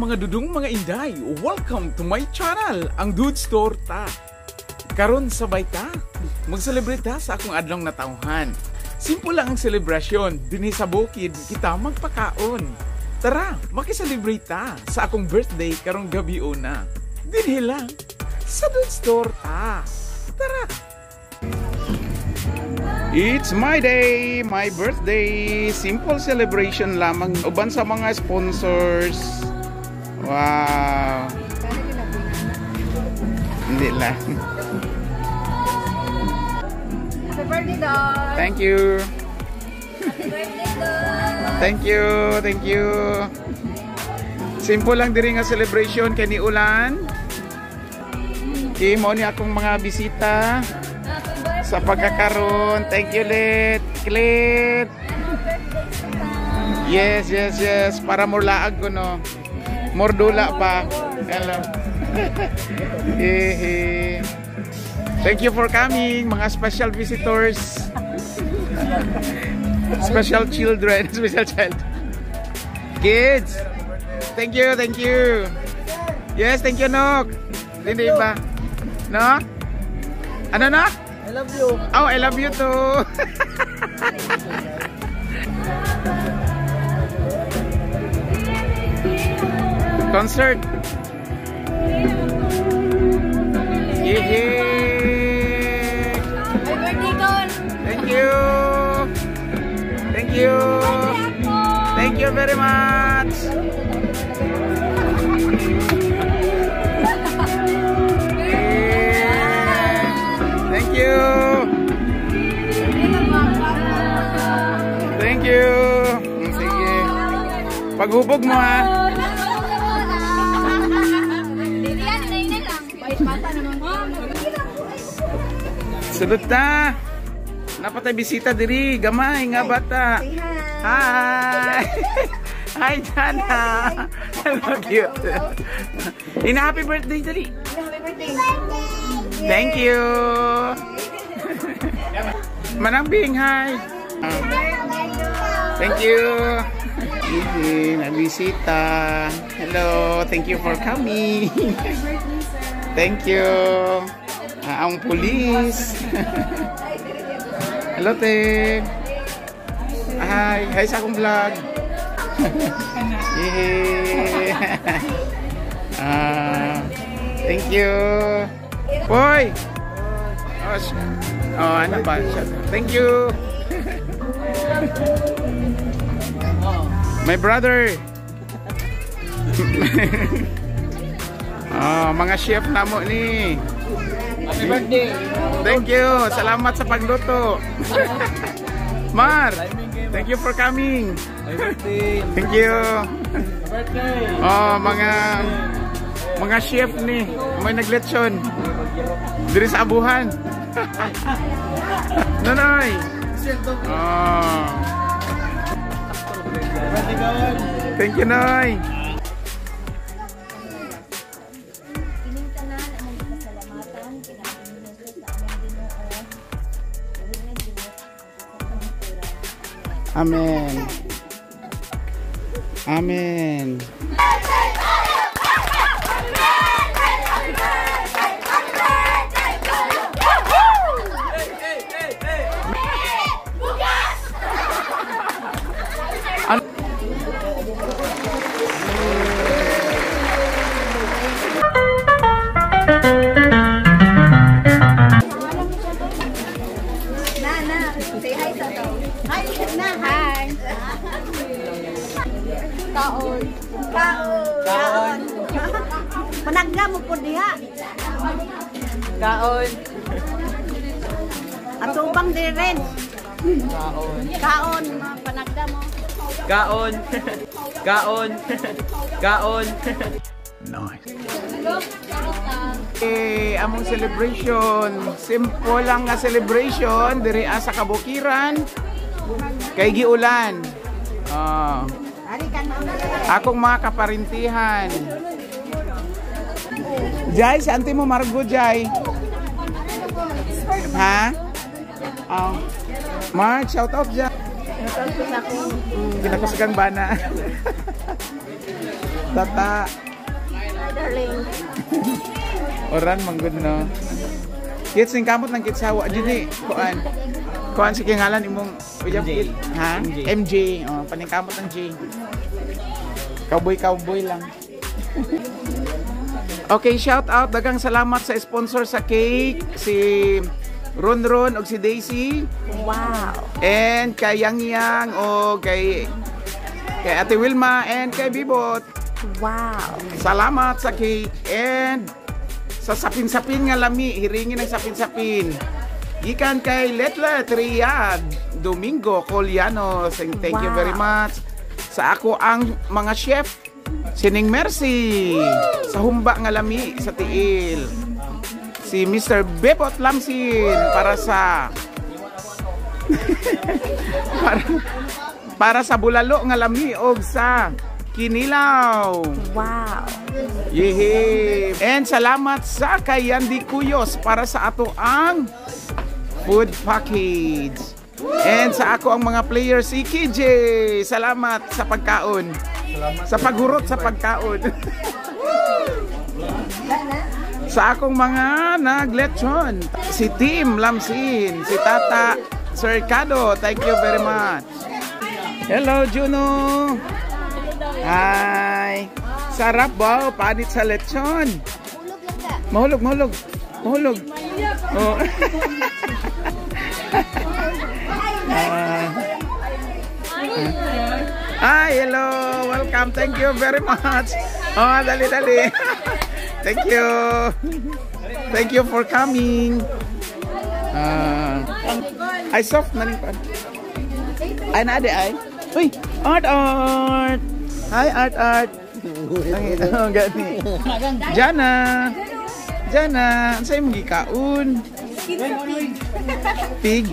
Mga dudong, mga inday! Welcome to my channel, ang Dudes Torta. Karon sabay ta mag-celebrate ta sa akong adlong natawhan. Simple lang ang selebrasyon, dinhi sa bukid kita magpakaon. Tara, makiselebrate ta sa akong birthday karong gabi una. Dinhi lang sa Dudes Torta. Tara! It's my day, my birthday. Simple celebration lamang uban sa mga sponsors. Wow. Hindi lang. Happy birthday, Don! Thank you. Happy birthday, Don! Thank you. Thank you. Simple lang diri nga celebration kay ni ulan. Okay, mao ni akong mga bisita Happy birthday, sa pagkakaroon. Thank you, Lit. Klit. Happy birthday, Satan! Yes. Para murlaag ko, no. Mordula pa. Hello. Hehe. Thank you for coming, mga special visitors. Special children, special child. Kids. Thank you, thank you. Yes, thank you, Nok. Hindi ba? No? Ano na? I love you. Oh, I love you too. Concert. Yay! Happy birthday, Don! Thank you. Thank you. Thank you very much. Yeah. Thank you. Thank you. Sige. Paghubog mo ha. Sulod ta. Napatay bisita diri, gamay nga bata. Hi. Hi Jana. Hello, cute. Ina, happy birthday dali. Happy birthday! Thank you. Manang Bing, hi. Thank you. Easy, nabisita. Hello, thank you for coming. Thank you. Ang police. Hello, te. Hi, hi sa akong vlog. Yay. Thank you. Boy. Oh, oh, ano ba? Thank you. My brother. Oh, mga chef namo ni. Happy birthday. Thank you. Salamat sa pagluto. Mar, thank you for coming. Happy birthday. Thank you. Happy birthday. Oh, mga chef ni. May naglechon. Diri sa Abuhan. Nonoy. Oh. Thank you, Noy. Kining tanan among pasalamatan kinaadtong Jesus sa among Ginoo. Buhi nga Dios sa kamatuoran. Amen. Amen. Na na, say hi sa to. Hi na, hi. Kaon. Kaon. Kaon. Panagna mo po diha. Kaon. Atubang di rin. Kaon. Kaon, panagda mo. Kaon. Kaon. Kaon. Nice. Eh, among celebration, simple lang nga celebration diri sa kabukiran kay giulan. Oh. Akong mga kaparintihan. Jai, si auntie mo Margo, Jai. Ha? Oh. Mark, shout out Jai. Shoutout ko sa akong Kinakusagang bana. Tata. Hi, darling. Oran manggod no. Kits ning kamot ng kitsawa jud kuan. Kuan si kingalan imong uyab MJ. Ha? MJ. MJ. Oh, paningkamot ng J. Cowboy cowboy lang. Okay, shout out. Dagang salamat sa sponsor sa cake, si Ron Ron og si Daisy. Wow. And kay Yang Yang o kay Ate Wilma and kay Bibot. Wow. Salamat sa cake and sa sapin-sapin nga lami, hiringin ang sapin-sapin. Gikan kay Letlet Riyad Domingo Colianos. And thank you very much. Sa ako ang mga chef, Sining Mercy, sa humba nga lami sa tiil. Si Mr. Bebot Lamsin para sa para sa bulalo nga lami og sa kinilaw. Wow. Yehey! And salamat sa kay Yandy Cuyos para sa ato ang food package. And sa ako ang mga players si KJ. Salamat sa pagkaon. Salamat. Sa paghurot sa pagkaon. Sa akong mga naglechon, si Team Lamsin, si Tata Sir Cado, thank you very much. Hello Juno. Hi. Sarap ba? Panit sa lechon. Mahulog, mahulog. Mahulog. Oh. Hi, hello. Welcome. Thank you very much. Oh, dali, dali. Thank you. Thank you for coming. Ay, soft na rin pa. Ay, na, ade, ay. Uy, art, art. Hi, art, art. Ay, oh, gani. Jana. Jana, ang sa'yo mong gikaon? Pig.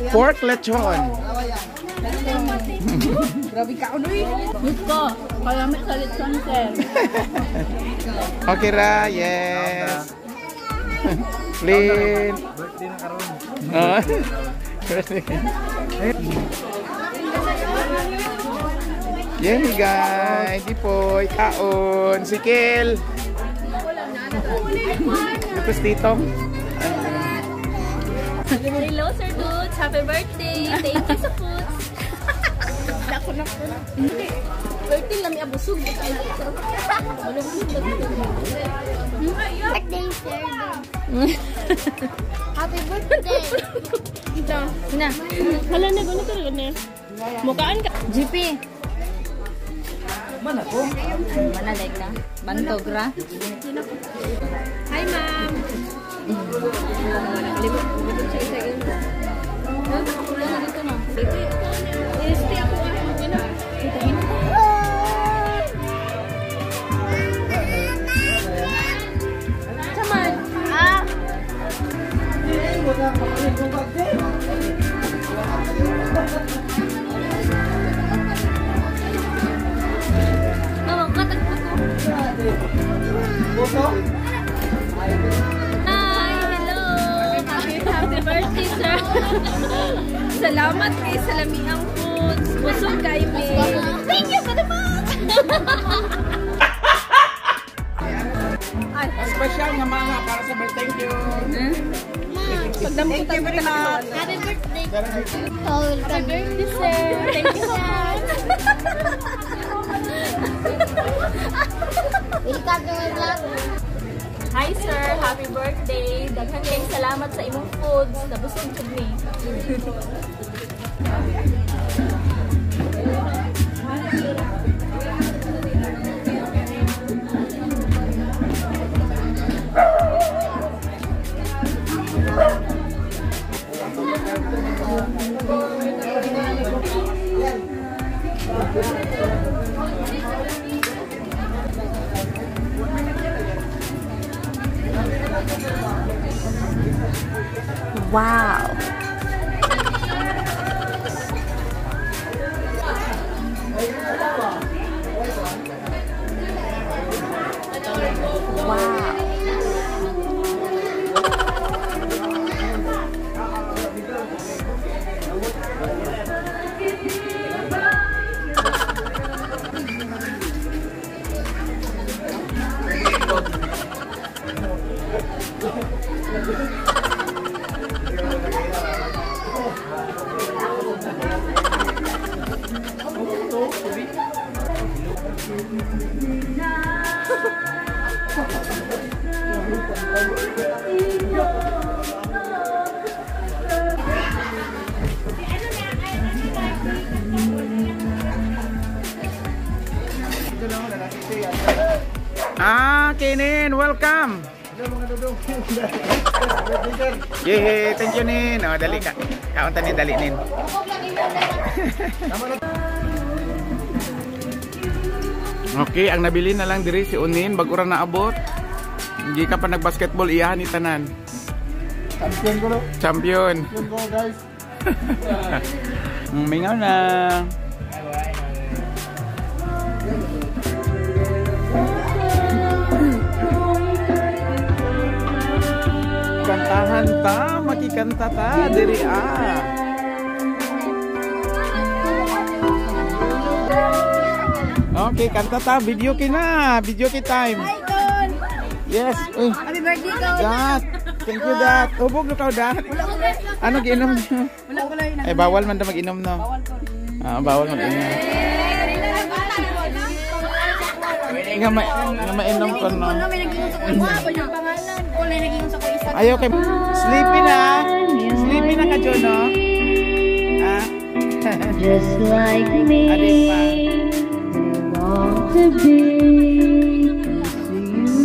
Pork lechon. Grabe ka unoy. Gusto. Kalami sa lechon, sir. Okay ra, yes. Lin. Birthday na karon. Oh. Birthday. Yummy guys, di po, kaon, si Kel. Tapos titong. Hello, Sir Dudes. Happy birthday. Thank you sa foods. Dako na po. Birthday lang abusog. Birthday, sir. Happy birthday. Na. Hala na gano ka na. Mukaan ka. GP. Man ako. Manalay ka. Bantog ra. Hi, ma'am. Ah, Mama, katagpo ko. Hi, hello. Happy birthday, sir. Salamat kay sa lamiang foods. Busog kayo, me. Thank you very much. Special nga mga para sa birthday. Thank you. Pagdampo tayo very much. happy birthday. Happy birthday, sir. Thank you so much. Welcome to my vlog. Hi, sir. Happy birthday. Daghan kayong salamat sa imong foods. Nabusog jud mi. Wow. Wow. Ah, Kinin, welcome. Yay, thank you, Nin. Oh, dali ka. Kaunta ni dali, Nin. Okay, ang nabili na lang diri si Unin bago ra naabot. Hindi ka pa nag-basketball, iyahan ni tanan. Champion ko, no? Champion. Champion ko, guys. Mingaw na. Kantahan ta, makikanta ta, diri ah. Okay, kanta ta, video kina, video ki time. Hi, Don! Yes. Uy. Happy birthday, Don! Dat, thank you, Dat. Hubog na ka, Dat. Ano giinom niyo? Wala ko lang. Eh, bawal man da mag-inom, no? Ah, bawal mag-inom. Nga mainom ko, no? Wala, may nag-inom sa kuya. Wala ba yung pangalan? Wala nag-inom sa kuya. Ayaw kay... Sleepy na! Sleepy na ka, Jono? Ha? Just like me, Alin pa? Want to be to you.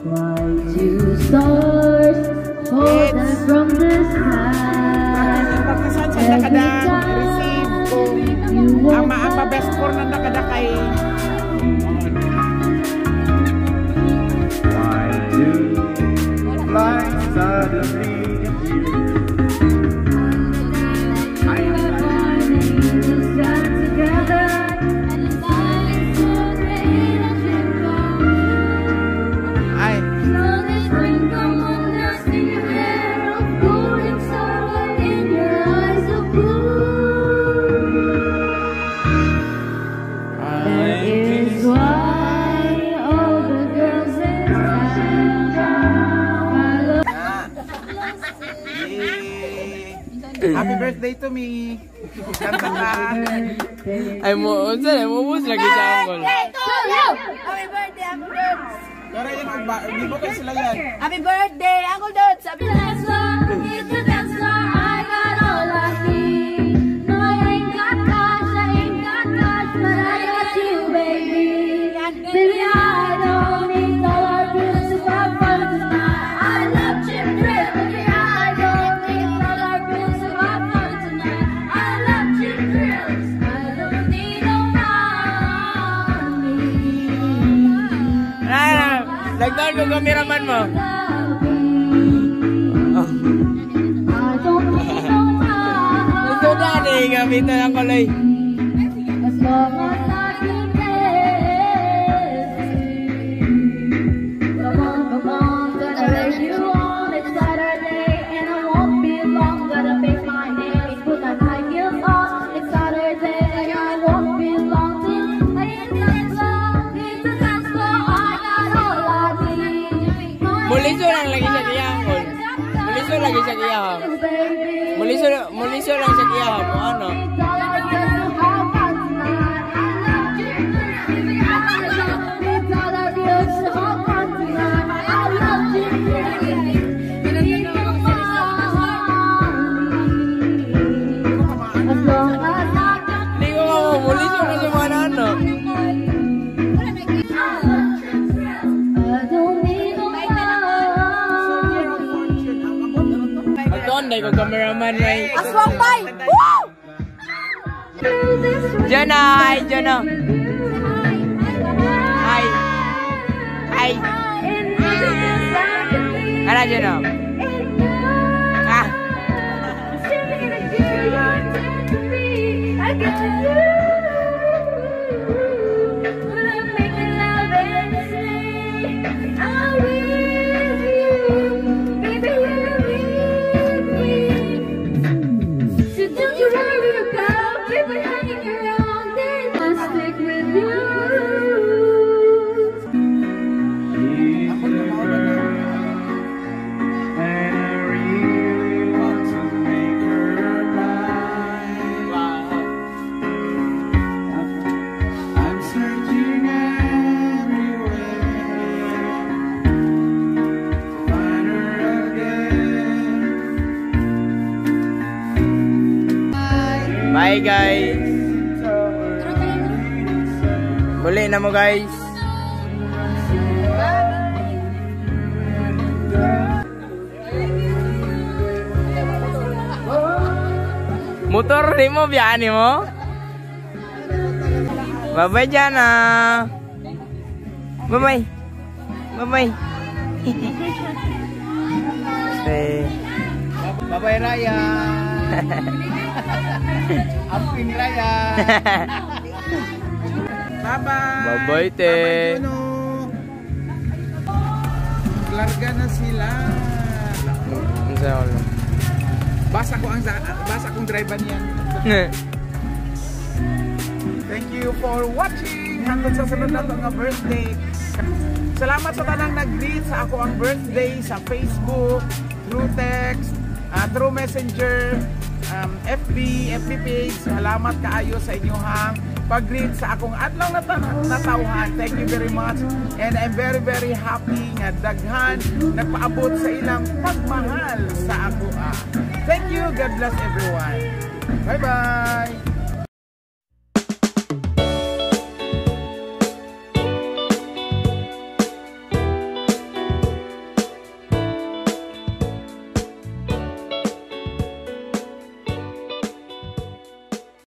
Why do stars fall down from the sky? Pagkasan sa nakada, receive kung You ang maapa best for na nakada kay... Why do lights suddenly appear? Stand together and silence will create a dream come true. Ay, Slowly sprinkle moon dust in your hair of gold and starlight in your eyes of blue. ay, Is why all the girls in town follow. Yay! Happy birthday to me! Kanta ka! Ay mo, unsa na mo lagi sa angkol. Happy birthday, Uncle Dods! Pero yun, di ba kayo sila yan? Happy birthday, Uncle Dods! Happy Dance floor, hit the dance floor. I got all I need. No, I ain't got cash, I ain't got cash, but I got you, baby. Baby, I don't need dollar bills to have fun tonight. I love Cheap Trick. Baby, I don't need dollar bills to have fun tonight. I love Cheap Thrills. I don't need no money. Ah, dagdagan ko cameraman mo. I don't need no money. Gusto na ni gamitan ang kulay. As long as I can dance. Come on, come on, gonna raise you on. It's Saturday and I won't be long. Gotta paint my nails, put my high heels on. It's Saturday and I won't be long till I hit the dance floor, hit the dance floor. I got all I need. Muliso lang lagi sa iya, angkol. Muliso lagi sa iya. Baby. Muliso, muliso lang sa iya mo ano. Dollar bills to have fun tonight. I love you, baby. I don't need dollar bills to have fun tonight. I love you, baby. Need no money. As long as I can Hindi ko mo muliso na sa mga ano. I don't need no money. Magtuon dai ko cameraman may. Aswang bay! Woo! Jono, hi Jono. Hi. Hi. Ara Jono. Ah. I get to you. We're making love and say, I'm with you, baby, you're with me. So don't you worry about people hanging around and I'll stick with you. Hi guys. Muli na mo, guys. Motor ni mo, biyaan ni mo. Bye-bye, Jana. Bye-bye. Bye-bye. Stay. Bye-bye, Ryan. Amping, Ryan. Bye-bye. Bye-bye, te. Bye-bye, Juno. Larga na sila. Unsa ulo? Basa kong driver niyan. Thank you for watching. Hanggang sa sunod na nga birthday. Salamat sa tanang nag-greet sa ako ang birthday sa Facebook, through text, through Messenger, FB, FB page. Salamat kaayo sa inyong pag-greet sa akong adlaw na natawhan. Thank you very much. And I'm very very happy nga daghan nagpaabot sa ilang pagmahal sa ako. Thank you. God bless everyone. Bye-bye.